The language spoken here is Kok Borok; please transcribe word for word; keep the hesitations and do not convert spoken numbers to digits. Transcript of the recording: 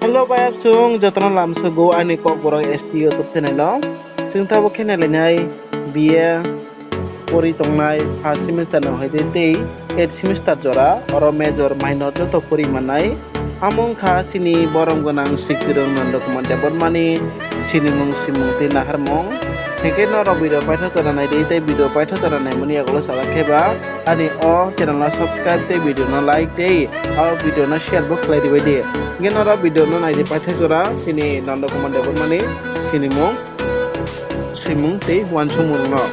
Hello bayap sung, jotono lamsugo ani Kokborok S T YouTube channel o. Chwng tabuk khe nailainai B A pori tongnai first semester no hai de tei eighth semester jora, oro major minor joto pori manai. Amo wngkha chini borom gwnang Sikirong Nandakumar Debbarmani sinimung, simung tei naharmung. Hingke norok video paithago jora naidi tei video paithago jora naimani yagulo chajak khe ba ani o channel no subscribe tei video no like tei o video no share bo khlai ribai di. Hingke norok video no naidi paithago jora chini Nandakumar Debbarmani sinimung, simung tei uansukmung no.